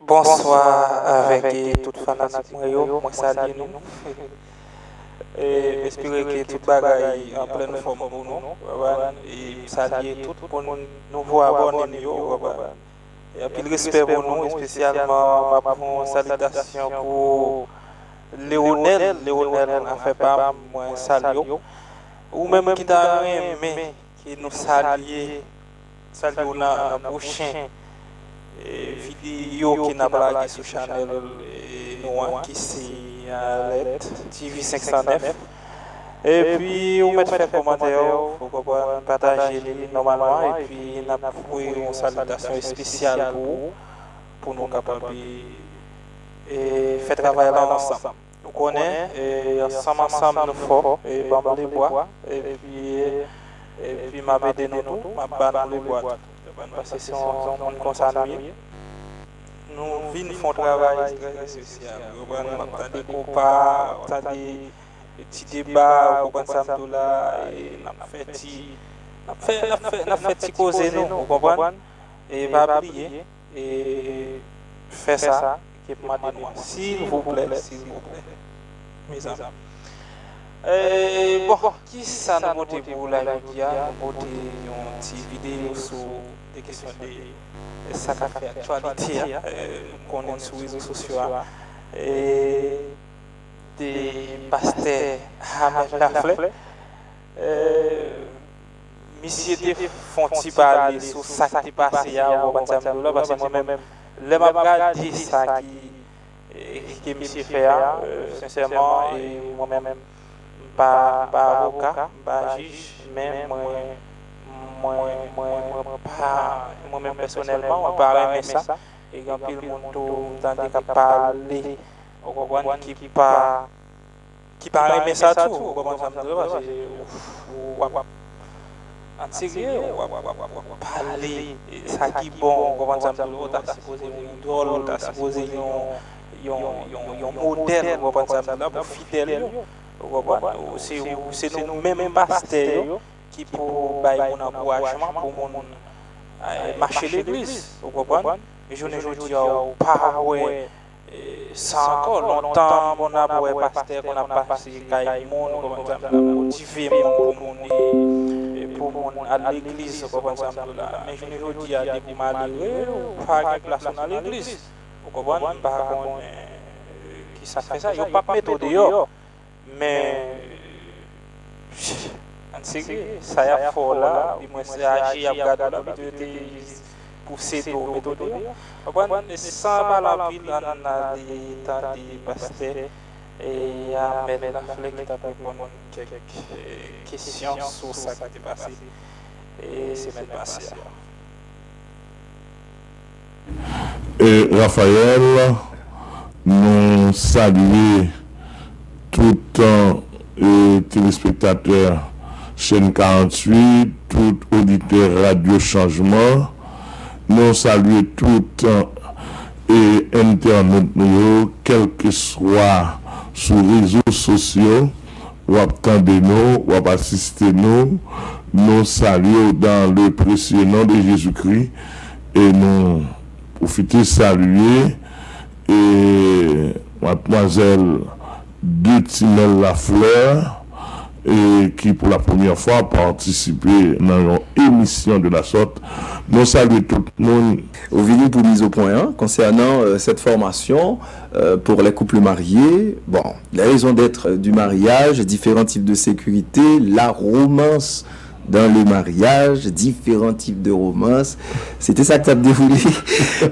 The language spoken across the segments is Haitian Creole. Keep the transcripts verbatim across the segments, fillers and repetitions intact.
Bonswa avèk, e, tout fanatik mwen yo, mwen salye nou. E, m espere ke tout bagay an plèn fòm pou nou, w konprann? E m salye tout moun nouvo abòne nou yo, w konprann? E anpil respè pou nou, espesyalman m ap fè yon salitasyon pou Leonel, Leonel afè pa m, mwen salye w. Ou menm ki ta renmen ke nou salye, salye w nan, nan pwochen, e, videyo ke n ap lage sou chanèl, e, nou an, ki se, e, Alèt T V senk san nèf. Epi, ou mèt fè kòmantè w, ou konprann, pataje li nòmalman, epi n ap voye yon salitasyon espesyal pou ou, pou nou kapab, e, e, fè travay la ansanm. Ou konnen, e, ansanm, ansanm nou fò, e, ban m lebwa, epi, epi m ap ede nou tou, m ap ba nou lebwa tou. Paske se yon, se yon moun konsa nou ye. Nou vin fè yon travay trè espesyal. Ou konprann, m ap tande konpa, m ap tande ti deba, ou konprann sa m di w la, e n ap fè ti, n ap fè, n ap fè, n ap fè ti koze nou, ou konprann? E pa bliye, e fè sa ke m mande nou an, silvouplè, silvouplè, mezanmi. E, bon, kisa nou pote pou w la jodi a? Nou pote yon ti videyo sou de kesyon de sa k ap fè aktyalite a. E, nou konnen sou rezo sosyo a, e, de pastè Amel Lafleur. E, misye te fè yon ti pale sou sa k te pase a, ou konprann sa m di w la, paske mwen menm, lè m ap gade sa ki, e, ke misye fè a, e, sensèman, e, mwen menm, m pa, m pa avoka, m pa jij, men mwen, mwen, mwen, mwen pa, mwen menm pèsonèlman, mwen pa renmen sa. E gen anpil moun tou, m tande k ap pale, ou konprann, ki pa, ki pa renmen sa tou, ou konprann sa m di w la, paske w ap, ann serye, w ap, w ap, w ap, w ap pale sa ki bon, ou konprann sa m di w la, ou ta sipoze yon idòl, ou ta sipoze yon, yon, yon, yon modèl, ou konprann sa m di w la, pou fidèl yo, ou konprann? Ou, se, ou, se nou menm pastè yo ki pou bay moun ankourajman, pou moun, eh, mache legliz, ou konprann? Men jounen jodi a, ou pa wè, eh, sa ankò. Lontan, moun ap wè pastè konn ap pase kay moun, ou konprann sa m di w la, motive moun pou moun, eh, pou moun al legliz, ou konprann sa m di w la. Men jounen jodi a, depi w malere, ou pa gen plas ou nan legliz. Ou konprann? M pa konnen, eh, kisa k fè sa. Yo p ap mete w deyò. Men, ann serye, sa y ap fè w la, oubyen mwen se aji y ap gade w la, pito yo te jis pouse do w, mete w deyò. Konprann? San pale anpil, ann ale tande pastè, e, Amel Lafleur ki t ap reponn kèk, e, kesyon sou sa ki te pase, e, semèn pase a. E, Raphaël, nou salye tout, e, telespektatè chèn karanntuit, tout oditè Radyo Chanjman. Nou salye tout, e, entènot nou yo, kèlkeswa sou rezo sosyo, w ap tande nou, w ap asiste nou. Nou salye w dans le précieux nom de Jésus-Christ e nou pwofite salye, e, madmwazèl Detimel Lafleur, e ki pou la premyè fwa patisipe nan yon emisyon de la sòt. Nou salye tout moun. Ou vini pou miz o pwen an konsènan, euh, cette formation, euh, pour les couples mariés. Bon, les raisons d'être du mariage, différents types de sécurité, la romance dans le mariage, différents types de romance. Se te sa k t ap dewoule,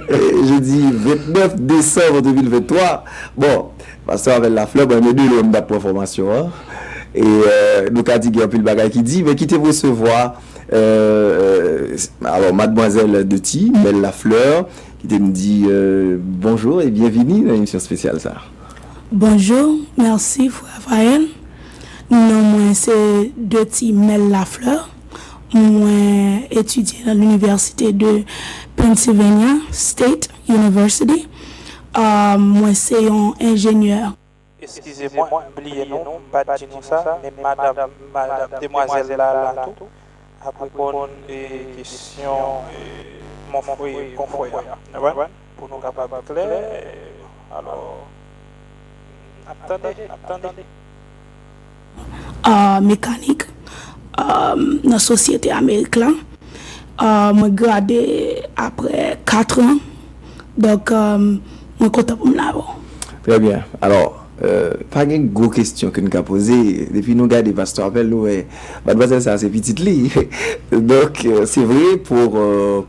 euh, jodi vennèf desanm de mil venntwa. Bon, pastè Amel Lafleur, bon, men de lwen m t ap pran fòmasyon an. E, euh, nou ka di gen anpil bagay ki di, men kite m resevwa, euh, euh, alò, madmwazèl Detimel Lafleur, ki te m di, euh, bonjou e byenvini nan emisyon espesyal sa. Bonjou, mèsi, frè Raphaël. Non mwen se Detimel Lafleur. Mwen etidye nan Linivèsite de Pennsylvania State University. Ah, mwen se yon enjenyè. Eskize mwen, m bliye nou, m pa t di nou sa, men madanm, madanm, demwazèl la la tou, ap reponn, e, kesyon, e, mon frè, konfrè a. Ou konprann? pou nou kapab klè. Alò, n ap tande, n ap tande. Mekanik nan sosyete Amerik la. Mwen grade apre kat an. Donk, mwen kontan pou m la avè w. Trè byen. Alò, pa gen gwo kesyon ke n ka poze. Depi nou gade Pastè Amèl, nou wè madmwazèl sa a se pitit li. Donk, se vre, pour,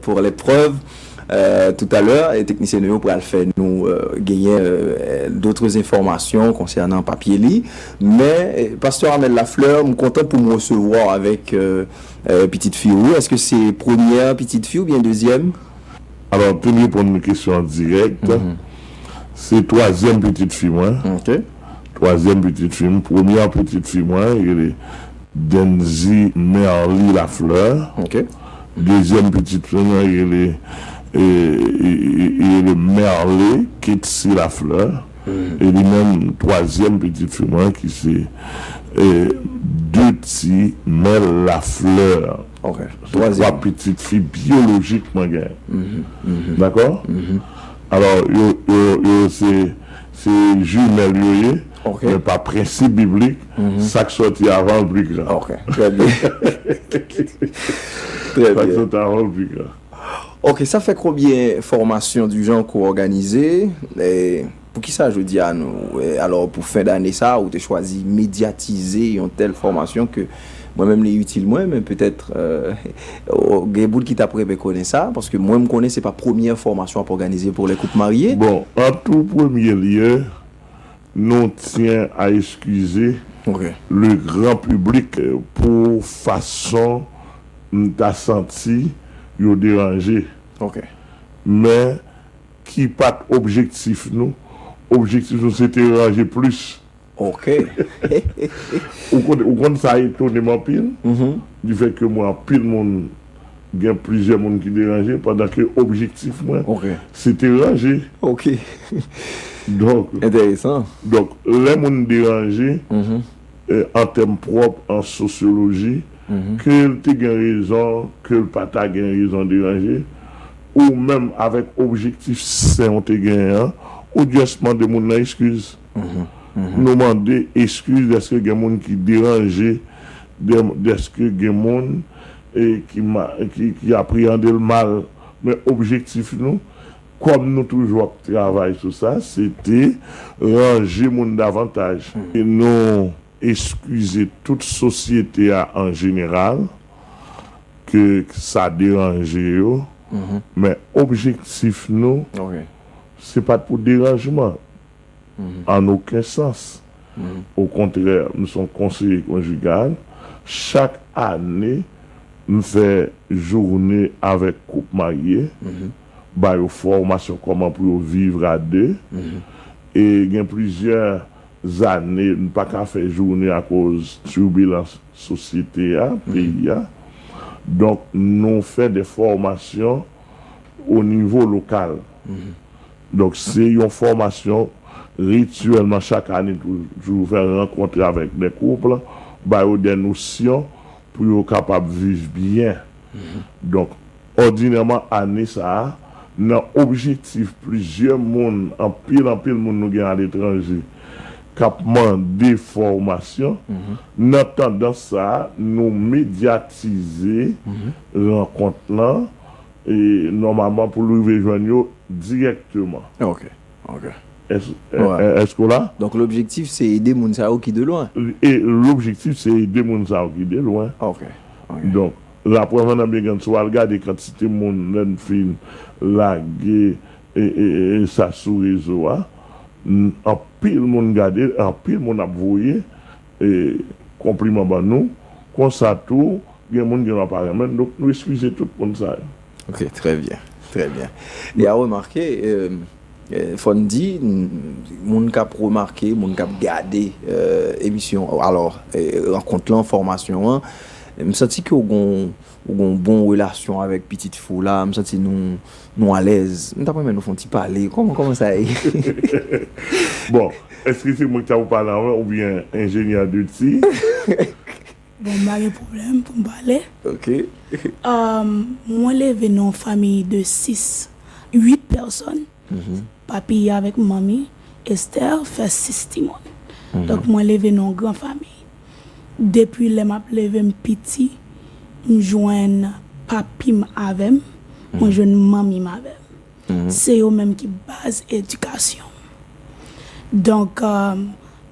pour l'épreuve, toutalè, teknisyen nou yo pral fè nou genyen d'autres informations concernant papye li. Men, Pastè Amèl Lafleur, m kontan pou m resevwa w avèk pitit fi ou. Èske se premyè pitit fi oubyen dezyèm? Alò, pou m reponn kesyon an dirèk, se twazyèm pitit fi mwen. Twazyèm pitit fi m, premyè pitit fi mwen, rele Denzy Merly Lafleur. Dezyèm pitit fi mwen rele, rele Merle Ketsi Lafleur. E li menm, twazyèm pitit fi mwen ki se Duty Mel Lafleur. Se twa pitit fi byolojik mwen genyen. Dakò? Alò, yo, yo, yo se, se jimèl yo ye, men pa prensip biblik, sa k sòti avan l pi gran. Trè byen. Trè byen. Sa k sòti avan l pi gran. Ok, sa fè konbyen fòmasyon du genre ke w òganize? E poukisa jodi a nou, e, alò, pou fen dane sa, ou te chwazi medyatize yon tèl fòmasyon ke mwen menm li itil mwen, men petèt, e, gen moun ki t ap renmen konnen sa, paske mwen m konnen se pa premyè fòmasyon w ap òganize pou lè koup marye. Bon, an tou premye lye, nou tyen a eskize le gran piblik pou fason m ta santi yo deranje. Men ki pa t objektif nou. Objektif nou se te ranje plis. Ou konn, ou konn sa etone m anpil? Di fèt ke mwen anpil moun, gen plizyè moun ki deranje, pandan ke objektif mwen se te ranje. Donk, enteresan. Donk, lè moun deranje, e, an tèm pwòp, an sosyoloji, ke l te gen rezon, ke l pa ta gen rezon deranje, ou menm avèk objektif sen w te genyen an, ou just mande moun nan eskiz. Nou mande eskiz dèske gen moun ki deranje, dèske gen moun, e, ki, ki, ki apreyande l mal. Men objektif nou, kòm nou toujou ap travay sou sa, se te ranje moun davantaj. E nou eskize tout sosyete a an jeneral ke sa deranje yo, men objektif nou, se pa t pou deranjman an okenn sans. Okontrè, m se yon konseye konjigal. Chak ane, m fè jounen avèk koup marye, ba yo fòmasyon kòman pou yo viv a de. E gen plizyè zane, n pa ka fè jounen akoz tibilans sosyete a, peyi a. Donk, nou fè de fòmasyon o nivo lokal. Donk, se yon fòmasyon rityèlman chak ane, toujou fè rankontre avèk de koup, ba yo de nosyon pou yo kapab viv byen. Donk, òdinèman, ane sa a, nan objektif plizyè moun, anpil, anpil moun nou gen aletranje, k ap mande fòmasyon, nan tandans sa a, nou medyatize rankont lan, e nòmalman pou l rive jwenn yo dirèkteman. Ok, ok. Èske w la? Donk, lobjektif se ede moun sa yo ki de lwen. E lobjektif se ede moun sa yo ki de lwen. Ok, ok. Donk, laprèv an nan byen grann, si w al gade kantite moun, lè n fin lage e, e, e, e sa sou rezo a, anpil moun gade, anpil moun ap voye e konpliman ban nou. Konsa tou, gen moun gen dwa pa renmen n, donk nou eskize tout moun sa yo. Ok, trè byen, trè byen. E a remake, e, e, fò n di, moun k ap remake, moun k ap gade, e, emisyon, alò, e, rankont lan, fòmasyon an, m santi ke w gon, w gon bon relasyon avèk pitit fi w la, m santi nou, nou alèz. M t ap renmen nou fè yon ti pale. Kòman, kòman sa ye? Bon, èske se mwen ki ta pou pale avè w oubyen enjenyè Duty? Bon, m pa gen pwoblèm pou m pale. Ok. Mwen leve nan yon fanmi de sis, uit pèsòn. Papi avèk manmi, Esther, fè sis timoun. Donk, mwen leve nan yon gran fanmi. Depi lè m ap leve, m piti, m jwenn papi m avè m, mwen jwenn manmi m avè m. Se yo menm ki baz edikasyon. Donk, euh,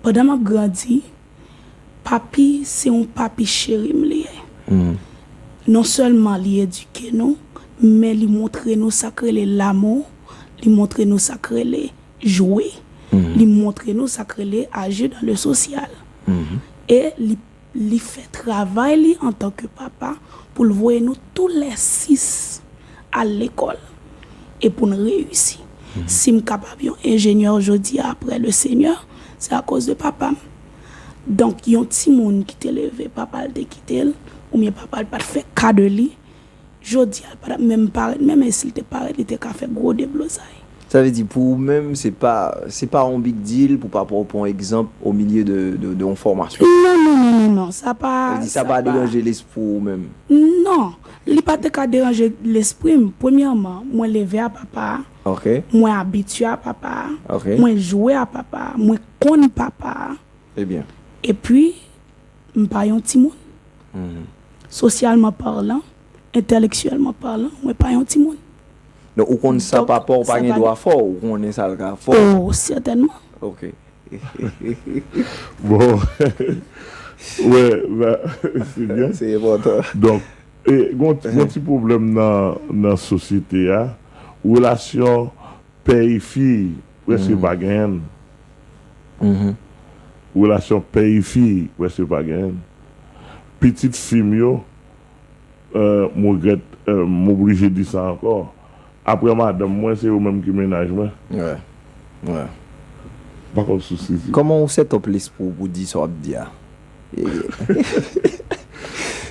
pandan m ap grandi, papi, se yon papi cheri m li ye. Non sèlman li edike nou, men li montre nou sa k rele lamou, li montre nou sa k rele jwe, li montre nou sa k rele agir dans le social. E li, li fè travay li antanke papa pou l voye nou toulèsis al lekòl e pou n reyisi. Si m kapab yon enjenyè jodi a apre le Senyè, se akoz de papa m. Donk, yon timoun ki te leve, papa l te kite l, oubyen papa l pa t fè ka de li, jodi a, l pa t ap menm parèt, menm e si l te parèt, li te ka fè gwo deblozay. Sa vle di, pou ou menm, se pa, se pa yon big deal pou papa w pran egzanp au milieu de, de, de yon fòmasyon. Non, non, non, non, non, sa pa, sa pa deranje lespri w menm. Non, li pa te ka deranje lespri m. Premyèman, mwen leve a papa a. Ok. Mwen abitye a papa a. Ok. Mwen jwe a papa a. Mwen konn papa a. Ebyen. Epi, m pa yon timoun. Sosyalman palan, entèlektyèlman palan, mwen pa yon timoun. Donk, ou konn sa papa w pa gen dwa fè w, ou konnen sa l ka fè w. Oh, sètènman. Ok. Bon. Wè, la, se byen. Se enpòtan. Donk, e, gon, gon ti pwoblèm nan, nan sosyete a. Relasyon pè e fi, prèske pa genyen. Relasyon pè e fi, prèske pa genyen. Pitit fi m yo, euh, m regrèt, euh, m oblije di sa ankò. Apre madanm mwen, se yo menm ki mennaj mwen. Wè. Wè. Pa konn sou sezi. Kòman ou set up lespri w pou di sa w ap di a?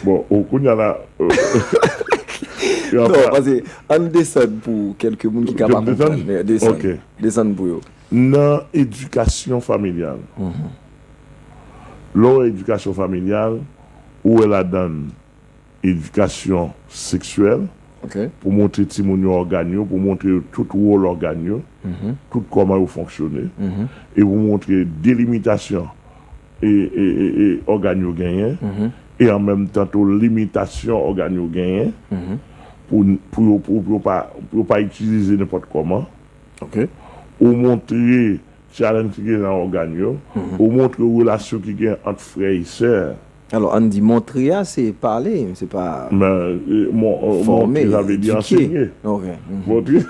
Bon, ou kounye a la, euh, non, paske ann desann pou kèlke moun ki ka pa konprann. Desann? Desann. Ok. Desann pou yo. Nan edikasyon familyal. Lè w wè edikasyon familyal, ou wè ladan l edikasyon seksyèl, ok, pou montre timoun yo ògàn yo, pou montre yo tout wòl ògàn yo, tout kòman yo fonksyone, e pou montre delimitasyon e, e, e, e ògàn yo genyen, e an menm tan tou limitasyon ògàn yo genyen, pou, pou yo, pou, pou yo pa, pou yo pa itilize nenpòt kòman. Ok. Ou montre challenge ki gen nan ògàn yo, ou montre relasyon ki gen ant frè e sè. Alò, ann di montre a, se pale, se pa fòme, edike. Men, e, mon-, e, montre, sa vle di ansenye. Ok. Montre.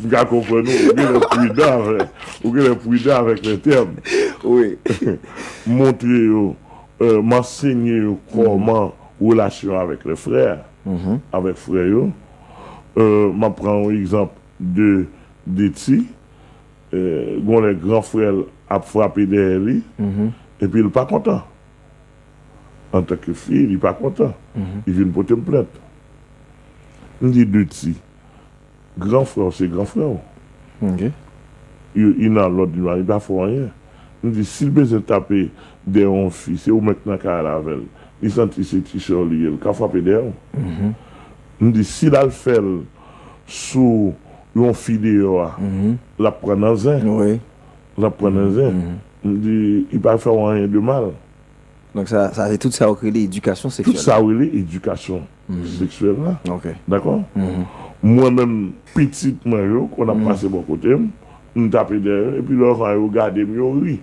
M ka konprann ou, ou genlè pridan avèk, ou genlè pridan avèk lè tèm. Wi. Montre yo, e, m ansenye yo kòman relasyon avèk lè frè, avèk frè yo. E, m ap pran yon egzanp de, de ti, e, gon lè gran frè l ap frape dèyè li, epi l pa kontan. Antanke fi, li pa kontan. Li vin pote m plent. M di de ti, gran frè w se gran frè w. Ok. Yo, li nan lòd li, li pa fè w anyen. M di, si l bezwen tape dèyè yon fi, se ou menm k nan kay la avè l. Li santi se ti sè w li ye, l ka frape dèyè w. M di, si l al fè l sou yon fi deyò a, l ap pran nan zen. Wi. L ap pran nan zen. M di, li pa fè w anyen de mal. Donk, sa, sa se tout sa yo rele edikasyon seksyèl. Tout sa yo rele edikasyon seksyèl la. Ok. Dakò? Mwen menm, pitit mwen yo, konn ap pase bò kote m, m tape dèyè yo, epi lòvan yo gade m, yo ri.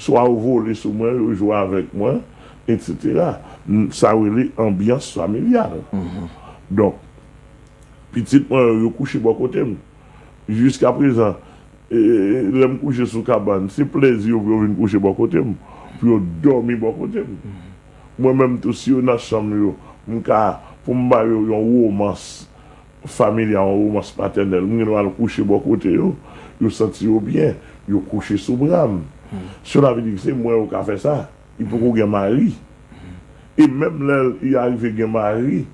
Swa yo vole sou mwen, yo jwe avèk mwen, etsetera. M, sa yo rele anbyans familyal. Donk, pitit mwen yo, yo kouche bò kote m. Jiskaprezan, e, e, lè m kouche sou kabann, se plèzi yo pou yo vin kouche bò kote m, pou yo dòmi bò kote m. Mwen menm tou, si yo nan chanm yo, m ka, pou m ba yo yon womans familyal, yon womans patènèl, m gen dwa al kouche bò kote yo, yo santi yo byen, yo kouche sou bra m. Cela veut dire que se mwen yo ka fè sa. Li poko gen mari. E menm lè li arive gen mari,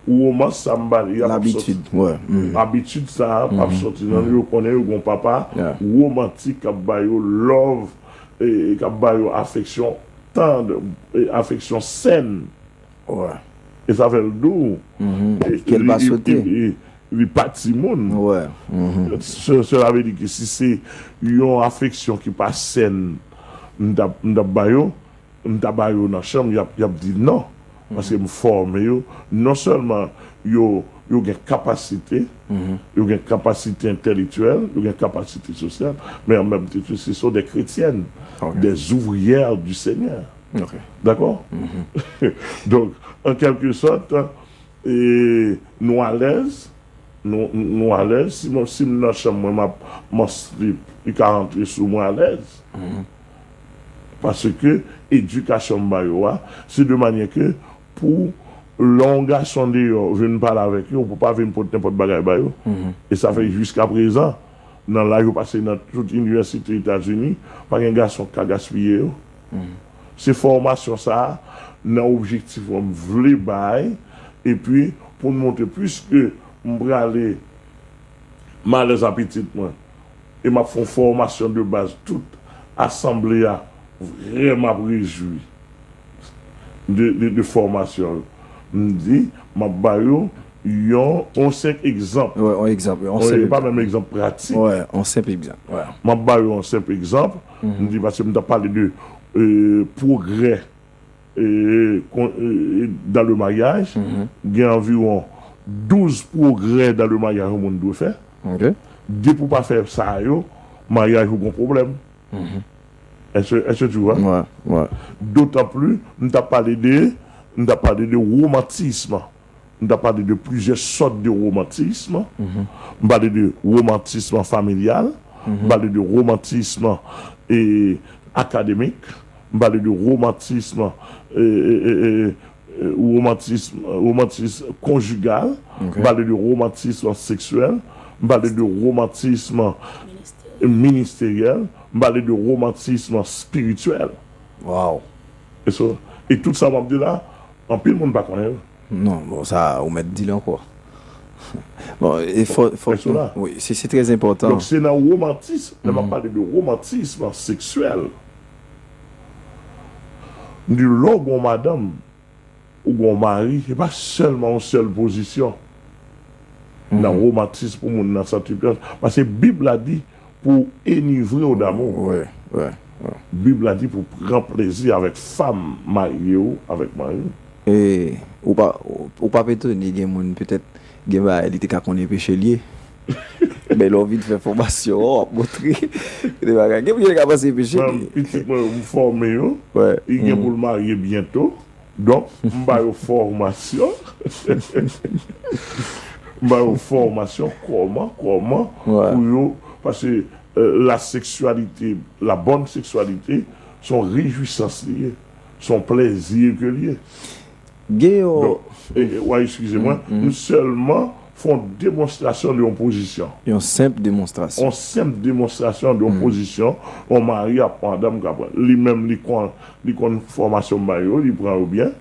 womans sa m ba li a p ap sòti. Labitid, wè. Abitid sa a p ap sòti nan li. Yo konnen yo gon papa womantik k ap ba yo love, e, e k ap ba yo afeksyon tand, e afeksyon sèn. Wè. E sa fè l dou. E ke l pa swete. E, e, Li pa timoun. Wè. Cela veut dire que si se yon afeksyon ki pa sèn, m t ap ba yo, m ta ba yo nan chanm, y ap di non. Paske m fòme yo, non sèlman yo yo gen kapasite, yo gen kapasite entèlektyèl, yo gen kapasite sosyal, men an menm tan tou se sont des chrétiennes, des ouvrières du Seigneur. Dakò? Donk, an kèlke sòt, e, nou alèz, nou, nou alèz. Si mwen, si m nan chanm mwen, m ap, m an slip, li ka rantre sou mwen alèz. Paske edikasyon m ba yo a, se de manyè ke pou lè yon gason deyò vin pale avèk yo, ou pa vin pot nenpòt bagay ba yo. E sa fè jiskaprezan, nan laj yo pase nan tout inivèsite Etazini, pa gen gason k ka gaspiye yo. Se fòmasyon sa a, nan objektif mwen, m vle bay, epi pou m montre, piske m prale, m alèz a pitit mwen, e m ap fè yon fòmasyon de baz, tout asanble a vrèman ap rejwi de, de, de fòmasyon yo. M di, m ap ba yo yon, yon senp egzanp. Wè, yon egzanp. Yon senp E pa egzanp. Menm egzanp pratik. Wè, yon senp egzanp. Wè. M ap ba yo yon senp egzanp. M di, paske m t ap pale de, e, pwogrè, e, kon- e, dans le mariage, gen anviwon douz pwogrè dans le mariage yon moun dwe fè. Ok. Depi w pa fè sa yo, maryaj ou gon pwoblèm. Est-ce, est-ce que tu vois? Wè, wè. D'autant plus, m t ap pale de, m t ap pale de romantisme. M t ap pale de plizyè sòt de romantisme. M pale de romantisme familial, m pale de romantisme, e, akademik, m pale de romantisme, e, e, e, e, e, romantisme, romantisme konjigal, Ok. m pale de romantisme seksyèl, m pale de romantisme ministeryèl, m pale de romantisme espirityèl. Wow. E so, e tout sa m ap di la, anpil moun pa konnen yo. Non, bon, sa, ou mèt di l ankò. Bon, e fò, fò, Pèsona. Wi, se, se trè enpòtan. Donk, se nan romantisme, lè m ap pale de romantisme seksyèl, m di lè w gon madanm, ou gon mari, se pa sèlman yon sèl pozisyon. Nan romantisme pou moun nan santi plas. Paske Bib la di pou enivre w d'amour. Wè, wè, wè. Bib la di pou pran plezi avèk fanm marye w avèk mari w. E ou pa, ou, ou p ap etone, gen moun petèt, gen bagay li te ka konnen peche l ye. Men lè w vin fè fòmasyon an, w ap montre de bagay. Gen moun ki te ka panse peche l Mwen, ye. Pitit mwen, m fòme yo. Wè. Li gen pou l marye byento. Donk, m ba yo fòmasyon. M ba yo fòmasyon kòman, kòman Wè. Pou yo, paske, euh, la sexualité, la bonne sexualité, se yon rejwisans li ye, se yon plèzi ke li ye. Gen yon Donk, e, e, w a eskize mwen, m sèlman fè yon demonstrasyon de yon pozisyon. Yon senp demonstrasyon. Yon senp demonstrasyon de yon pozisyon, yon mari ak madanm ka pran. Li menm, li konn, li konn fòmasyon m ba yo, li pran yo byen.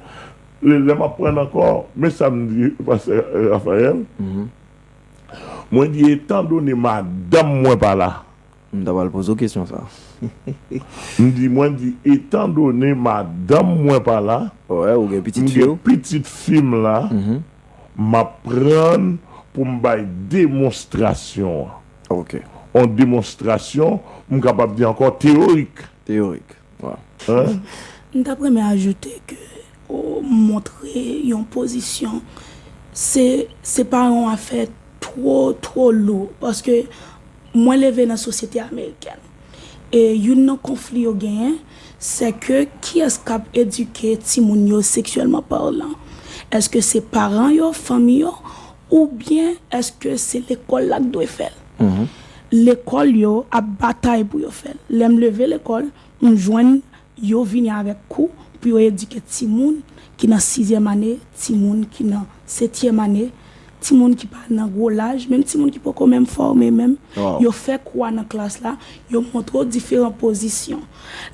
Lè, lè m ap pran ankò, men sa m di, Pastè, euh, Raphaël, mwen di, etandone madanm mwen pa la, M ta pral poze w kesyon sa. M di, mwen di, etandone madanm mwen pa la, Wè, ou gen pitit m fi gen w. Pitit fi m la, m ap pran pou m bay demonstrasyon an. Ok. Yon demonstrasyon, m kapab di ankò teyorik. Teyorik. Wè. Hein? M t ap renmen ajoute ke, o, montre yon pozisyon, se, se pa yon afè two, two lou, paske mwen leve nan sosyete amerikèn. E youn nan konfli yo genyen, se ke kiyès k ap edike timoun yo seksyèlman palan? Èske se paran yo, fanmi yo, oubyen èske se lekòl la k dwe fè l? Lekòl yo ap batay pou yo fè l. Lè m leve lekòl, m jwenn yo vini avèk kou pou yo edike timoun ki nan sizyèm ane, timoun ki nan setyèm ane, timoun ki pa nan gwo laj, menm timoun ki poko menm fòme menm. Yo fè kou a nan klas la, yo montre w diferan pozisyon.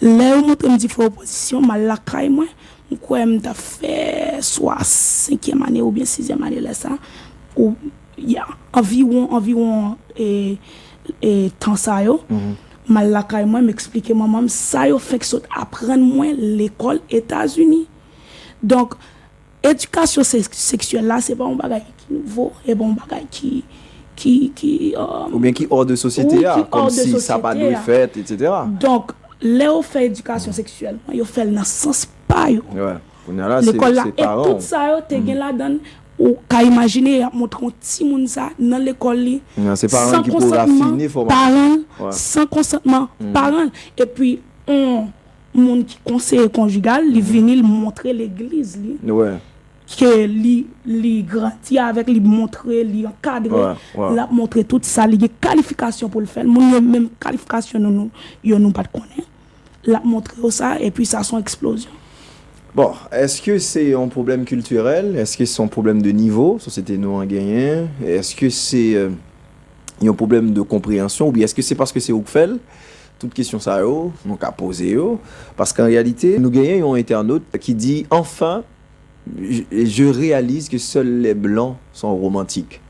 Lè yo montre m diferan pozisyon, m al lakay mwen, m kwè m t ap fè swa senkyèm ane oubyen sizyèm ane lè sa, ou, ya, anviwon, anviwon, e, e, tan sa yo. M al lakay mwen, m eksplike manman m sa yo fenk sot aprann mwen lekòl Etazini. Donk, edikasyon se- seksyèl la, se pa yon bagay nouvo, e pa yon bagay ki ki ki oubyen ki hors de sosyete a, kòmsi sa pa dwe fèt, etsetera. Donk, lè yo fè edikasyon seksyèl, yo fè l nan sans pa yo. Lekòl la, e tout sa yo te gen ladan l, ou ka imajine y ap montre yon timoun sa nan lekòl li, san konsantman paran l, san konsantman paran l, epi yon moun ki konseye konjigal, li vini, li montre legliz li ke li li grandi avèk, li montre, li ankadre, l ap montre tout sa, li gen kalifikasyon pou l fè l. Moun yo menm kalifikasyon nou, nou yo nou pa t konnen. L ap montre yo sa, epi sa se yon eksplozyon. Bon, èske se yon pwoblèm kiltirèl? Èske se yon pwoblèm de nivo sosyete nou an genyen? Èske se yon pwoblèm de konpreyansyon oubyen èske se paske se ou k fè l? Tout kesyon sa yo, nou ka poze yo. Paske an reyalite, nou genyen yon entènot ki di, enfin, je, je réalise que seuls les blancs sont romantiques.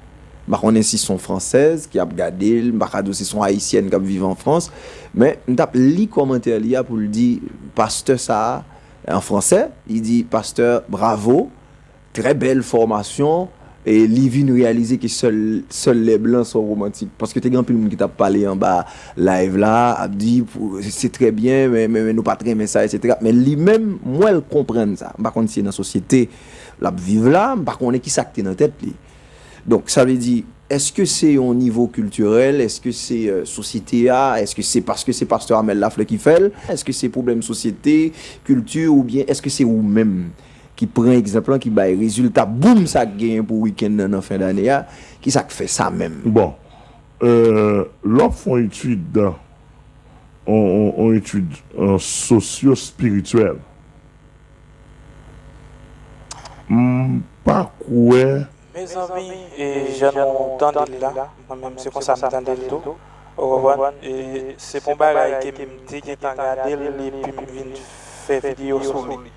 M pa konnen si se yon fransèz ki ap gade l, m pa ka di w si se yon ayisyèn k ap viv an Frans, men m t ap li kòmantè li a pou l di, pastè sa a, an fransè, li di, pastè, bravo, très belle formation, e li vin reyalize ke sèl sèl les blancs sont romantiques, paske te gen anpil moun ki t ap pale anba live la, ap di se trè byen, men, men, men nou pa t renmen sa, etsetera. Men li menm, m wè l konprann sa. M pa konn si se nan sosyete l ap viv la, m pa konnen ki sa k te nan tèt li. Donk, sa vle di, èske se yon nivo kiltirèl? Èske se sosyete a? Èske se paske se pastè Amel Lafleur ki fè l? Èske se pwoblèm sosyete, kilti, oubyen èske se ou menm ki pran egzanp lan, ki bay rezilta boum sa k genyen pou wikenn nan, nan fen dane a? Ki sa k fè sa menm? Bon, euh, lè w ap fè yon etid, yon, yon, yon etid euh, sosyo-espirityèl, m pa kwè Mezanmi, e jan nou tande l la, mwen menm se konsa m tande l tou, ou konprann? E se pa yon bagay ke m te gentan gade l epi m vin fè videyo sou li.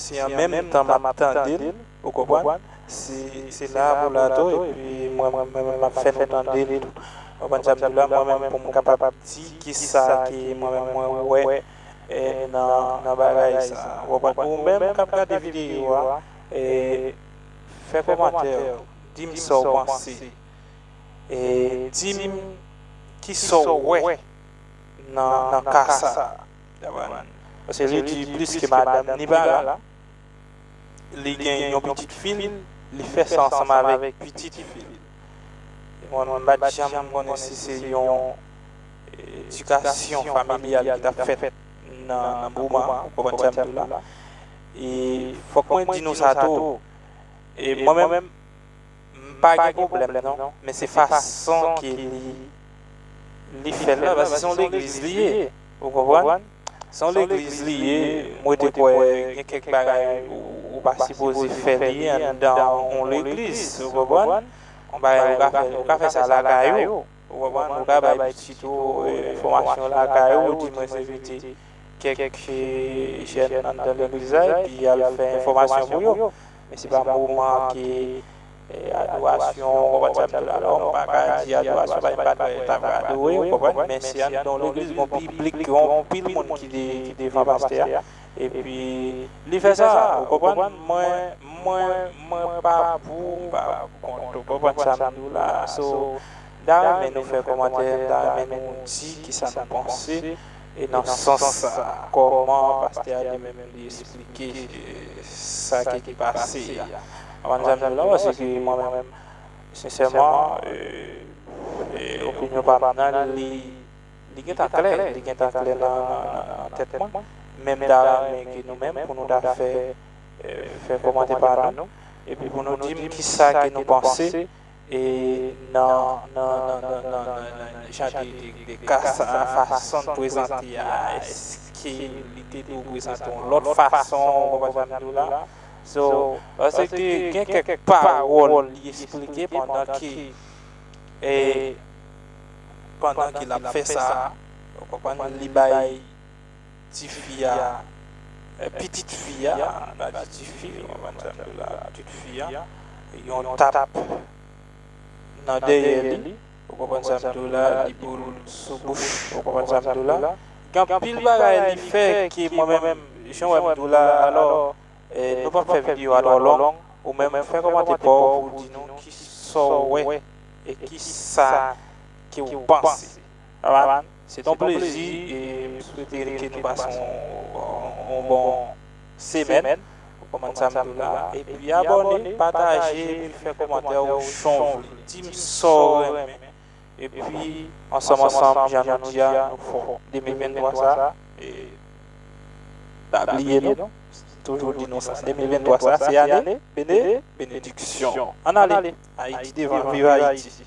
Se an menm tan m ap tande l, ou konprann? Se se la pou la tou, epi mwen menm m ap fè nou tande l tou. Ou konprann sa m di w la? Mwen menm pou m kapab di kisa ke mwen menm mwen wè nan nan bagay sa. Ou konprann? Ou menm k ap gade videyo a, e fè kòmantè w, di m sa w panse. E di m kisa w wè nan nan ka sa. Paske li di plis ke madanm ni pa la, li gen yon pitit fi l, li fè sa ansanm avèk pitit fi l. Mwen menm m pa t janm konnen si se yon edikasyon familyal ki t ap fèt nan nan moman, ou konprann sa m di w la. E fòk mwen di nou sa tou, e mwen menm, m pa gen pwoblèm non, men se fason ke li li fè l la, paske se yon legliz li ye, ou konprann? Se yon legliz li ye, m rete kwè gen kèk bagay ou ou pa sipoze fè li anndan yon legliz, ou konprann? Yon bagay ou ka fè, ou ka fè sa lakay ou, ou konprann? Ou ka bay pitit ou enfòmasyon lakay ou, ou di mwen se pitit kèk jèn anndan legliz la epi y al fè enfòmasyon pou yo. Men se pa moman ke adorasyon, ou konprann sa m di w la, alò m pa ka di adorasyon, paske m pa t wè ta pral adore, ou konprann, men se anndan yon legliz, gon piblik, gon anpil moun ki de, ki devan pastè a, epi li fè sa, ou konprann, mwen, mwen, mwen pa pou, m pa kont, ou konprann sa m di w la, so, m ta renmen nou fè kòmantè, m ta renmen nou di kisa nou panse, e nan sans sa, kòman pastè a li menm li esplike sa ki pase a. Ou konprann sa m di w la, paske mwen menm, sensèman, opinyon pa m nan, li li gentan klè, li gentan klè nan nan nan tèt mwen, men m ta renmen ke nou menm, pou nou ta fè fè kòmantè pa nou, epi pou nou di m kisa ke nou panse e nan nan nan nan nan nan jan de de de ka sa, fason n prezante a, èske li te dwe prezante yon lòt fason, ou konprann sa m di w la? So, paske gen kèk pawòl li esplike pandan ke e pandan ke l ap fè sa, ou konprann, li bay tifi a, pitit fi a, ann pa di tifi, ou konprann sa m di w la, pitit fi a, yon tap nan dèyè li, ou konprann sa m di w la, li boul sou bouch, ou konprann sa m di w la. Gen anpil bagay li fè ke mwen menm, jan w wè m di w la, alò, nou p ap fè videyo a twò long, Ou menm fè kòmantè pa w pou w di nou kisa w wè e kisa ke w panse. Alright? Se t on plezi e m swete ke nou pase yon, yon bon semèn. Kòman sa m di w la? Epi abòne, pataje, epi fè kòmantè w jan w vle. Di m sa w renmen. Epi, ansanm ansanm, jan nou di a, nou fò. De mil venntwa sa, e, pa bliye non. Toujou di nou sa. De mil venntwa sa, se ane bene, benediksyon. Ann ale. Ayiti devan, viv Ayiti.